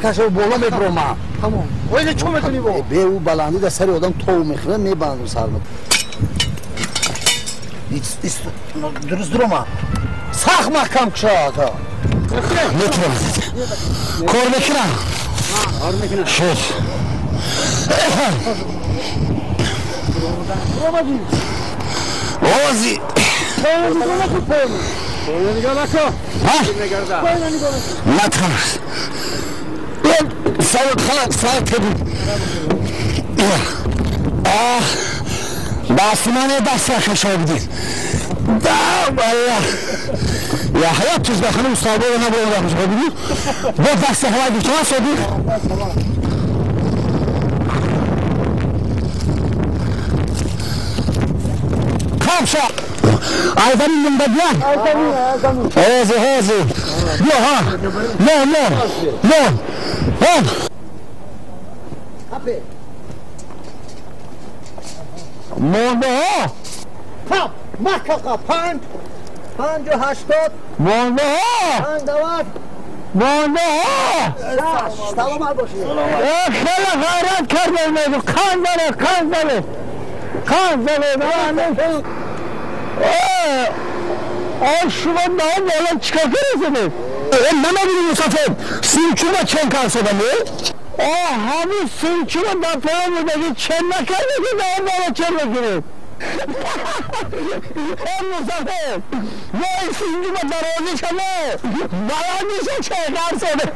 Накаша боло меброма. Тамом. Оила чӣ мекунӣ бо? Бе ӯ баландӣ дар сари одам тов мехӯра, мебандам сарма. Дуруст дурома. Сахт маҳкам кушо ата. Метавонам. Кор мекунам. Кор мекунам. Шуд. Ози. Натарс. Сарот. Дастмане даст хашо бидид. Да валла. Я ҳаёт чиз бахани устодо набурда хашо бидид. Бо даст ҳавай гуфтан содиқ. Камша. Айзамин мунда бия. Ҳозир, ҳозир. Биё ҳа. Но, но. Но. Ҳо. Монда ҳо. Пап, маҳкақа 5 5 80. Монда ҳо. 5 90. Монда ҳо. Саломат бошед. Хеле ғайрат кардем мегӯ. Қанд зане, қанд зане. Қанд зане. Ой, шумо наом боло чикор кардед? Намебинӣ мусафир, синчура чен карсодам, э? О, ҳамин синчура дар поён будаги чен накарда ки наом боло чен мекунед. Э, мусафир, вой синчура дарозӣ шамо, баландиша чен карсодам.